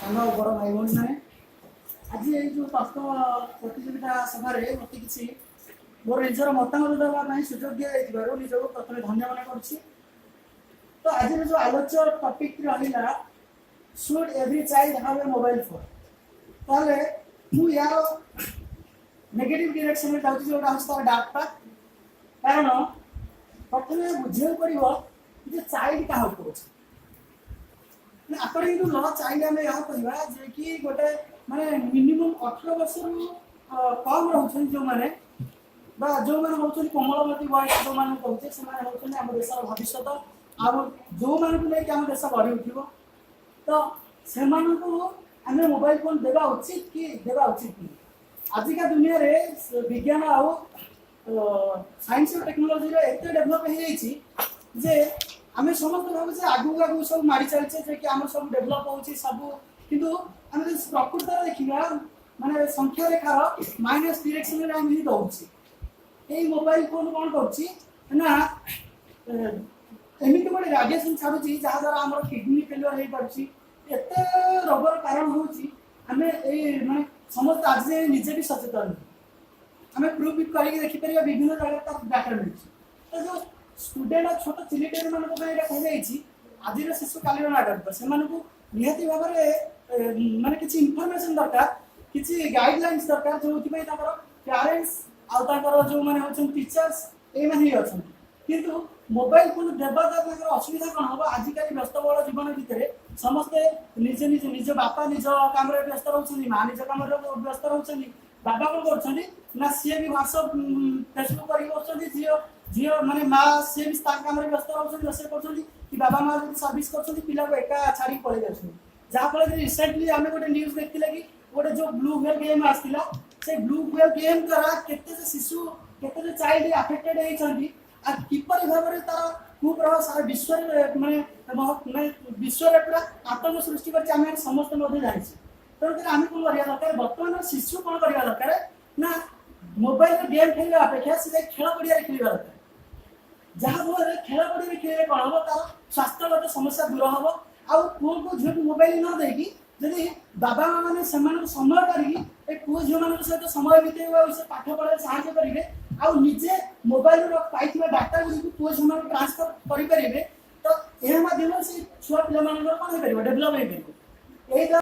ସାନ ଆଉ ବଡ଼ ଭାଇ ଭଉଣୀମାନେ, ଆଜି ଏଇ ଯେଉଁ ତର୍କ ପ୍ରତିଯୋଗିତା ସଭାରେ ମୋତେ କିଛି ମୋର ନିଜର ମତାମତ ଦେବା ପାଇଁ ସୁଯୋଗ ଦିଆଯାଇଥିବାରୁ ନିଜକୁ ପ୍ରଥମେ ଧନ୍ୟ ମନେ କରୁଛି। ତ ଆଜିର ଯେଉଁ ଆଲୋଚ୍ୟ ଟପିକ୍ ରହିଲା, "Should every child have a mobile phone?" ତାହେଲେ ମୁଁ ୟାର ନେଗେଟିଭ୍ ଡିରେକ୍ସନରେ ଯାଉଛି, ଯେଉଁଟା ହେଉଛି ତାର ଡାର୍କ ପାର୍ଟ। କାରଣ ପ୍ରଥମେ ବୁଝିବାକୁ ପଡ଼ିବ ଯେ ଚାଇଲ୍ଡ କାହାକୁ କହୁଛି। ଆକର୍ଡିଂ ଟୁ ଲ, ଚାଇଲ୍ଡ ଆମେ ଏହା କହିବା ଯେ କି ଗୋଟେ ମାନେ ମିନିମମ୍ 18 ବର୍ଷରୁ କମ୍ ରହୁଛନ୍ତି ଯେଉଁମାନେ ବା ଯେଉଁମାନେ ହେଉଛନ୍ତି କୋମଳମତି ବୟସ ଯେଉଁମାନଙ୍କୁ କହୁଛେ, ସେମାନେ ହେଉଛନ୍ତି ଆମ ଦେଶର ଭବିଷ୍ୟତ ଆଉ ଯେଉଁମାନଙ୍କୁ ନେଇକି ଆମ ଦେଶ ଗଢ଼ି ଉଠିବ। ତ ସେମାନଙ୍କୁ ଆମେ ମୋବାଇଲ ଫୋନ୍ ଦେବା ଉଚିତ କି ଦେବା ଉଚିତ ନୁହେଁ? ଆଜିକା ଦୁନିଆରେ ବିଜ୍ଞାନ ଆଉ ସାଇନ୍ସ ଓ ଟେକ୍ନୋଲୋଜିର ଏତେ ଡେଭଲପ୍ ହେଇଯାଇଛି ଯେ ଆମେ ସମସ୍ତେ ଭାବୁଛେ ଆଗକୁ ଆଗକୁ ସବୁ ମାଡ଼ି ଚାଲିଛେ, ଯେ କି ଆମର ସବୁ ଡେଭଲପ୍ ହେଉଛି ସବୁ। କିନ୍ତୁ ଆମେ ଯଦି ପ୍ରକୃତରେ ଦେଖିବା, ମାନେ ସଂଖ୍ୟା ରେଖାର ମାଇନସ୍ ଡିରେକ୍ସନରେ ଆମେ ହିଁ ଦଉଛେ। ଏଇ ମୋବାଇଲ ଫୋନ୍ କ'ଣ କରୁଛି ନା, ଏମିତି ଗୋଟେ ରାଡିଏସନ୍ ଛାଡୁଛି, ଯାହାଦ୍ୱାରା ଆମର କିଡନୀ ଫେଲୁଅର ହେଇପାରୁଛି, ଏତେ ରୋଗର କାରଣ ହେଉଛି। ଆମେ ଏଇ ମାନେ ସମସ୍ତେ ଆଜି ଯାଏଁ ନିଜେ ବି ସଚେତନ ନୁହେଁ। ଆମେ ପ୍ରୁଫ୍ ବି କରିକି ଦେଖିପାରିବା, ବିଭିନ୍ନ ଜାଗାରେ ତାର ଡାଟା ମିଳୁଛି। ତ ଯୋଉ ଷ୍ଟୁଡେଣ୍ଟ ଆଉ ଛୋଟ ଚିଲିଡ୍ରେନ୍ ମାନଙ୍କ ପାଇଁ ଏଇଟା କୁହାଯାଇଛି, ଆଜିର ଶିଶୁ କାଲିର ନାଗରିକ। ସେମାନଙ୍କୁ ନିହାତି ଭାବରେ ମାନେ କିଛି ଇନଫର୍ମେସନ ଦରକାର, କିଛି ଗାଇଡଲାଇନ୍ସ ଦରକାର, ଯୋଉଥିପାଇଁ ତାଙ୍କର ପ୍ୟାରେଣ୍ଟସ୍ ଆଉ ତାଙ୍କର ଯୋଉମାନେ ହେଉଛନ୍ତି ଟିଚର୍ସ, ଏଇମାନେ ହିଁ ଅଛନ୍ତି। କିନ୍ତୁ ମୋବାଇଲ ଫୋନ୍ ଦେବା ଦ୍ୱାରା ତାଙ୍କର ଅସୁବିଧା କ'ଣ ହବ? ଆଜିକାଲି ବ୍ୟସ୍ତବହୁଳ ଜୀବନ ଭିତରେ ସମସ୍ତେ ନିଜ ନିଜ ନିଜ ବାପା ନିଜ କାମରେ ବ୍ୟସ୍ତ ରହୁଛନ୍ତି, ମା ନିଜ କାମରେ ବ୍ୟସ୍ତ ରହୁଛନ୍ତି। ବାବା କ'ଣ କରୁଛନ୍ତି ନା, ସିଏ ବି ହ୍ୱାଟ୍ସଅପ୍, ଫେସବୁକ୍ କରିକି ବସୁଛନ୍ତି। ଝିଅ ଝିଅ ମାନେ ମା, ସିଏ ବି ତାଙ୍କ କାମରେ ବ୍ୟସ୍ତ ରହୁଛନ୍ତି, ରୋଷେଇ କରୁଛନ୍ତି କି ବାବା ମା ଯଦି ସର୍ଭିସ କରୁଛନ୍ତି, ପିଲାକୁ ଏକା ଛାଡ଼ିକି ପଳେଇ ଯାଉଛନ୍ତି। ଯାହାଫଳରେ ରିସେଣ୍ଟଲି ଆମେ ଗୋଟେ ନ୍ୟୁଜ୍ ଦେଖିଥିଲେ କି ଗୋଟେ ଯୋଉ ବ୍ଲୁ ହ୍ୱେଲ୍ ଗେମ୍ ଆସିଥିଲା, ସେ ବ୍ଲୁ ହ୍ୱେଲ୍ ଗେମ୍ ଦ୍ୱାରା କେତେ ଯେ ଶିଶୁ, କେତେ ଯେ ଚାଇଲ୍ଡ ଆଫେକ୍ଟେଡ୍ ହେଇଛନ୍ତି ଆଉ କିପରି ଭାବରେ ତାର କୁପ୍ରଭାବ ସାରା ବିଶ୍ୱରେ ମାନେ ବିଶ୍ୱରେ ପୁରା ଆତଙ୍କ ସୃଷ୍ଟି କରିଛି, ଆମେ ସମସ୍ତେ ମଧ୍ୟ ଜାଣିଛେ। ତେଣୁକରି ଆମେ କ'ଣ କରିବା ଦରକାର? ବର୍ତ୍ତମାନ ଶିଶୁ କ'ଣ କରିବା ଦରକାର ନା, ମୋବାଇଲରେ ଗେମ୍ ଖେଳିବା ଅପେକ୍ଷା ସେ ଯାଇ ଖେଳ ପଡ଼ିଆରେ ଖେଳିବା ଦରକାର। ଯାହାଫଳରେ ଖେଳ ପଡ଼ିଆରେ ଖେଳିଲେ କ'ଣ ହବ? ତାର ସ୍ୱାସ୍ଥ୍ୟଗତ ସମସ୍ୟା ଦୂର ହବ। ଆଉ ପୁଅକୁ ଝିଅକୁ ମୋବାଇଲ ନ ଦେଇକି ଯଦି ବାବା ମା ମାନେ ସେମାନଙ୍କୁ ସମୟ କାଢ଼ିକି ଏ ପୁଅ ଝିଅମାନଙ୍କ ସହିତ ସମୟ ବିତେଇବା ଆଉ ସେ ପାଠ ପଢ଼ାରେ ସାହାଯ୍ୟ କରିବେ ଆଉ ନିଜେ ମୋବାଇଲରୁ ପାଇଥିବା ଡାଟା ଗୁଡ଼ିକୁ ପୁଅ ଝିଅମାନଙ୍କୁ ଟ୍ରାନ୍ସଫର କରିପାରିବେ, ତ ଏହା ମାଧ୍ୟମରେ ସେ ଛୁଆ ପିଲାମାନଙ୍କର କ'ଣ ହେଇପାରିବ? ଡେଭଲପ୍ ହେଇପାରିବ। ଏଇ